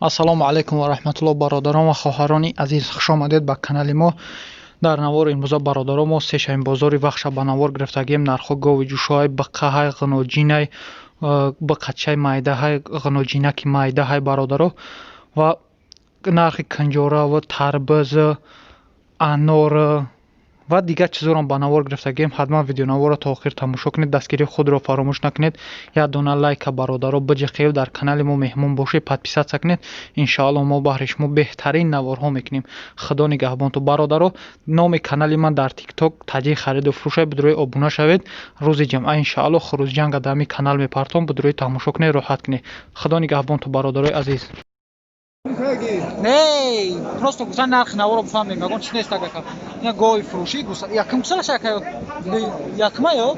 Ассалому алайкум ва раҳматуллоҳ, бародарон ва хоҳарони азиз, хушомадед ба канали мо. Дар навори имрӯза, бародарон, мо сешавим бозори Вахша ба навор гирифтагием. Нархҳо гови ҷӯшоҳай, биққаҳай, ғиноҷинай, биққачаи майдаҳай, ғиноҷинаки майдаҳай, бародаро, ва нархи кунҷора ва тарбуз, анор ва дигар чизҳоро ба навор гирифтагием. Ҳатман видеонаворро то охир тамошо кунед, дастгирии худро фаромӯш накунед, як дона лайка, бародаро, биҷиқед, дар канали мо меҳмон бошед, подписаться кунед. Иншоалло, мо баҳри шумо беҳтарин наворҳо мекунем. Худо нигаҳбонту, бародаро. Номи канали ман дар Тикток «Таҷи хариду фурӯшай», бидурӯи обуна шавед. Рӯзи ҷамъа, иншоалло, хурӯзҷанга дар ҳамин канал мепартом, бидурӯи тамошо кунед, роҳат кунед. Худо нигаҳбонту, бародарои азиз. Не, просто гуфтан, нархи наворо бифаҳмем, ягон чиз нест. Агака ина гови фурӯшӣ, якум гусалаш ака, якма ё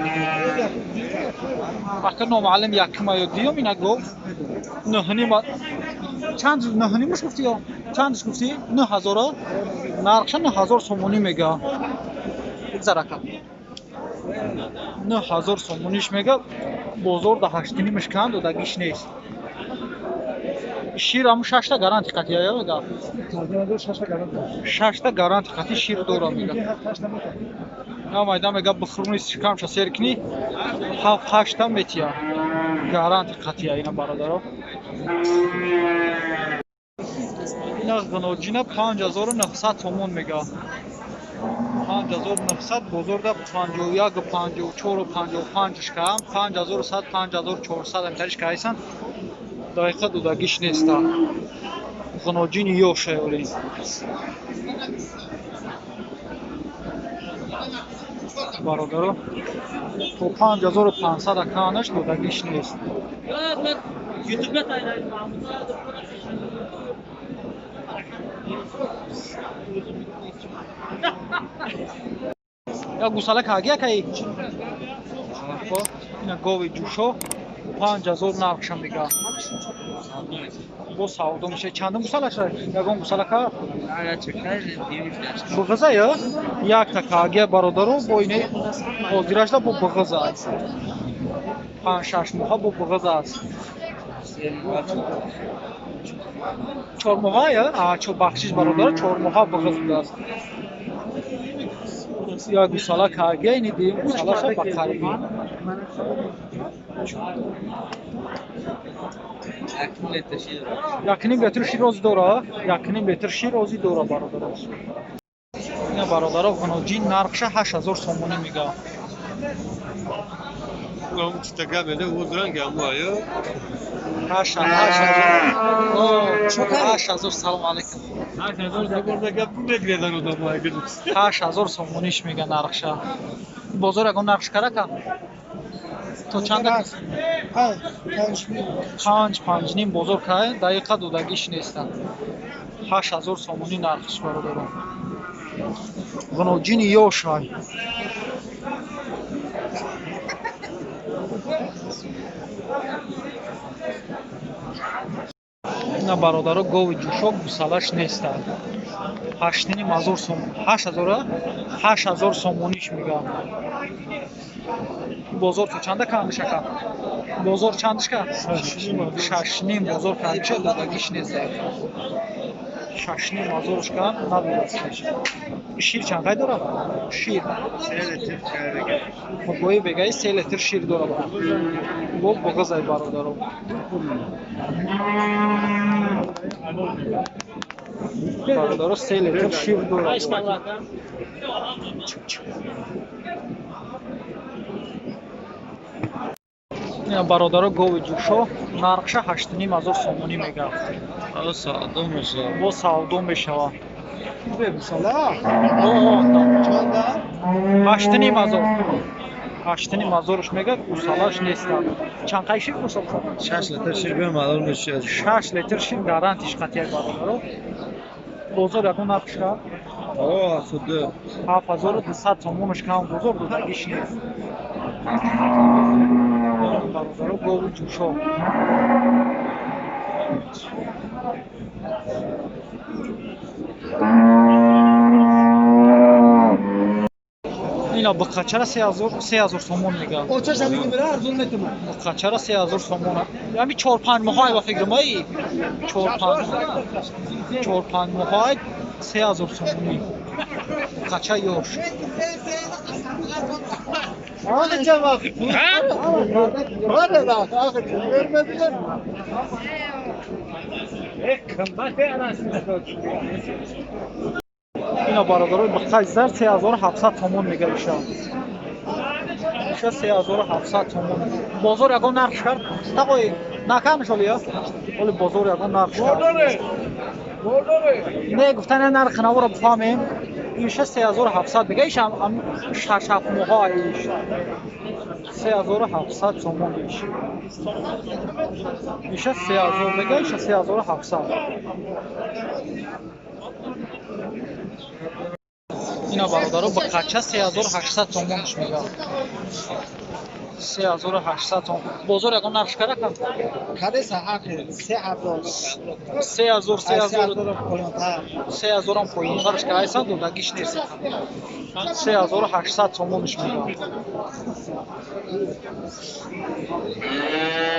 ака номаълум, якма ё дуюм. Ина гов нӯҳним, чанд, нӯҳнимаш гуфтӣ ё чандаш гуфтӣ? 9000-о нархша, 9000 сомонӣ мега. Бигзар, ака, 9000 сомониш мега. Бозор да ҳаштнимаш канд, додагиш нест. Шир ҳамун шашта гаранти қатия ё мега, шашта гаранти қати шир дора мега. Намайда мега, бихӯрни, шикамша сер кунӣ, ҳафт ҳашта метия, гаранти қатия. Ина, бародаро, ина ғиноҷина 5900 сомон мега, 5900. Бозорда 51, 54, 55 каам, 5100, 5400 амтариш каайсан. Дақиқа додагиш неста. Ғиноҷини ёшаёли. Бародаро, то 5500 акаанаш додагиш нест. Я гусала каги акаи? Ина гови ҷӯшо 5000 нархша мега. Бо савдо меша. Чандум гусалаша? Ягон гусала ка? Буғиза ё? Якта кагия, бародаро, бо ине ҳозирашда бо буғиза аст. 5-6 моҳа бо буғиза аст. 4 моҳа ё? А, чо, бахшиш, бародаро, 4 моҳа буғиз будааст. Як гусала кагия, ини дуюм гусалаша ба қарибӣ. Якним литр шир ози дора, якним литр шир ози дора, бародаро. Ина, бародаро, ғиноҷин нархша 8000 сомонӣ мега. 8000. Салому алайкум. 8000 сомониш мега нархша. Бозор ягон нархш карака? То чанд? Панҷ, панҷним бозор кай, дақиқа додагиш нестанд. 8000 сомонӣ нархш, бародаро. Ғиноҷини ёшай. Ина, бародаро, гови ҷӯшо, гусалаш неста. 8500 сом, 8000-а, 8000 сомониш мега. Бозор то чанда кандишака? Бозор чандишка? Шашним бозор кандиша, додагиш нест. Шашним ҳазорушка надодааст. Шир чанд қай дорад? Шир бои бегаи 3 литр шир дорад. Бо буғизай, бародаро. Бародаро, 3 литр шир дорад. Бародаро, гови ҷӯшо нархша 8500 сомонӣ мега. Бо савдо мешавад. 8500, 8500-ш мега, гусалаш неста. Чанд қай шир гусал? 6 литр шир бемалол мешавад. 6 литр шир гарантиш қатия, бародаро. Бозор ягон нархш ка? 7200 сомонш кам, бозор додагиш нест. Бародаро, гови ҷӯшо. Ина бықачара 3000 сомон мега. Бықачара 3000 сомон. Ами 4-5 моҳай ба фикрам ай. 4-5 моҳай 3000 сомонӣ. Бықача ёш. Ина бародарои бықаи зар 3700 сомон мега иша. Иша 3700 сомон. Бозор ягон нарх кард? Тақои накам шоли я? Оли бозор ягон нарх кард. Не гуфтан нарх наворо бифаҳмем. Иша 3700 мега иша ам 6-7 моҳа иш. 3700 сомон иш. Иша 3000 мега иша 3700. Ина бародаро бақача 3800 сомонш мега. 3800 сомон. Бозор ягон нарх кара кам? 3000. 3000 3000 ам поёнтарш кайсан додагиш нест. 3800 сомонш мега.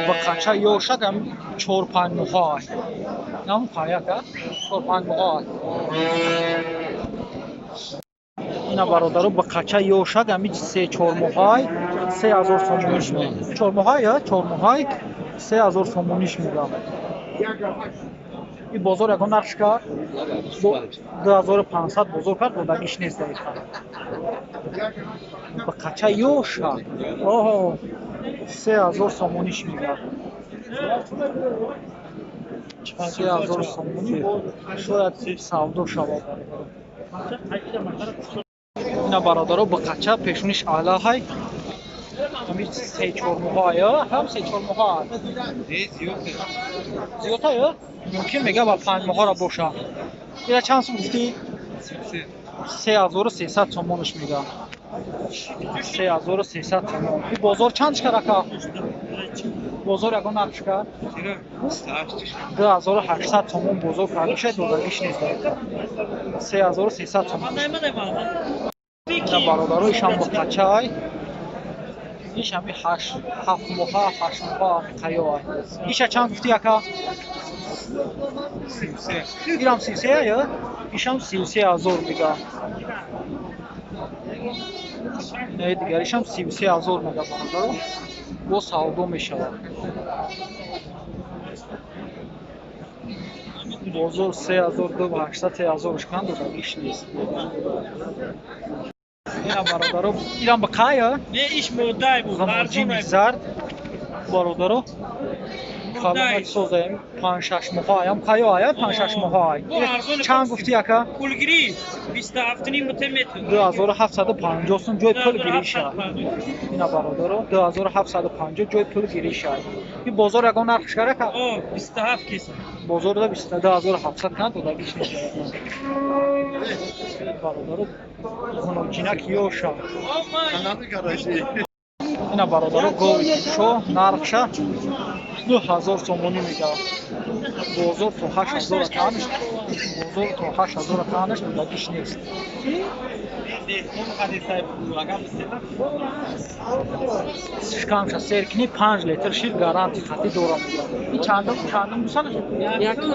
Бақача ёшак ам 4-5 моҳа. Нам қаяка? 4-5 моҳа. Ина бародаро бақача ёшак ами 3-4 моҳай 3000 сомониш мега. 4 моҳай я 4 моҳай 3000 сомониш мега. И бозор ягон нарх кард? 2500 бозор кард, додагиш нест дақиқа. Бақача ёшак. Оҳо 3000 сомониш мега. 3000 сомонӣ шояд савдо шавад. Ина бародаро бақача пешониш алаҳай. Ами 3-4 моҳа я, ҳам 3-4 моҳа. Зиёдта я? Мумкин мега ба 5 моҳара боша. Ира чанд сум гуфтӣ? 3300 сомонаш мега. 3300 сомон. И бозор чанд шкар ака? Бозор ягон нарх шкар? 2800 сомон бозор кард. Додагиш нест. 3300 сомон. Ина бародаро ишам бақачай. Иш ами 8 7 моҳа, 8 моҳа ами қаёай. Иша чанд гуфтӣ ака? 33. Ирам 33 я? Ишам 33000 мега. Инаи дигаришам 33000 мега бародаро. Бо савдо мешавад. Бозор 3200 3000 кан додагиш нест. Ина бародаро, ирам ба қая? Не иш модай бу. Ғамоҷини зард бародаро. Калонак созаем 5-6 моҳа аям қаё ая 5-6 моҳа ай. Чанд гуфтӣ ака? Пулгирӣ 27,5 метр. 2750 сум ҷои пул гириша. Ина бародаро 2750 ҷои пул гириша. И бозор ягон нарх шкара ка? О, 27 киса. Бозорда 2700 кан додагиш нест. Бародаро ғуноҷинак ёша. Ина бародаро гови шо нархша 2000 сомонӣ мега. Бозор то 8000 таниш, бозор то 8000 таниш додагиш нест. Шикамша сер кунӣ 5 литр шир гаранти хатӣ дорам. И чандум гусала? Якум.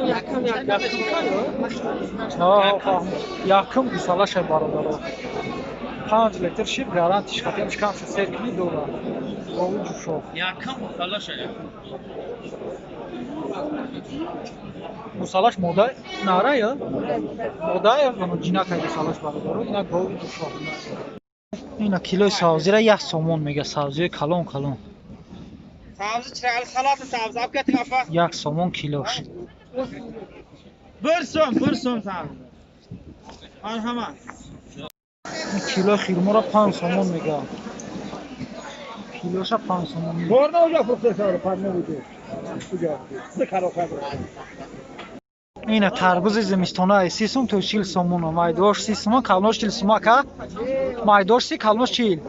Якум гусалаша бародаро. 5 литр шир гарантиш хатӣ шикамша сер кунӣ дорам. Гови ҷӯшо. Якум гусалаша. Гусалаш мода нара я? Мода я ҷинакай гусалаш бародаро. Ина гови ҷӯшо. Ина килои савзира 1 сомон мега, савзиҳои калон калон. Савзи чирали салати савзи об кетин апа. 1 сомон килош. 1 сом, 1 сом савзи. Марҳамат. Килои хирморо 5 сомон мега. Килоша 5 сомон. Борна уҷа фурӯхта шавад, парна уҷа. Уҷа. Се каро кадр. Ина тарбузи зимистона 30 сум то 40 сомон. Майдош 30 сум, калош 40 сум ака. Майдош 30, калош 40.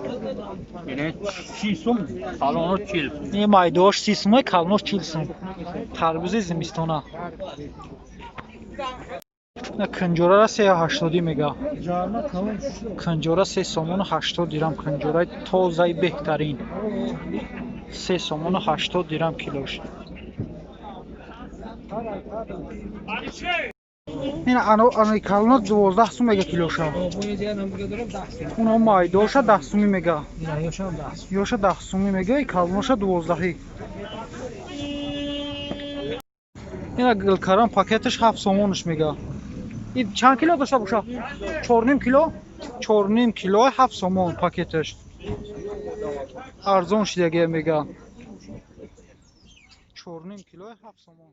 Ине 30 сум, калоно 40. Ин майдош 30 сум, калош 40 сум. Тарбузи зимистона. На кунҷорара 3,80 мега. Кунҷора 3 сомону 80 дирам, кунҷораи тозаи беҳтарин. 3 сомону 80 дирам килош. Ин ано калона 12 сум мега килоша. Уно майдоша 10 суми мега. Ёша 10 суми мега, и калоноша 12. Ина гилкарам пакеташ 7 сомонаш мега. И чанд кило дошта боша? 4,5 кило? 4,5 кило 7 сомон пакеташ. Арзон шидагия мега. 4,5 кило 7 сомон.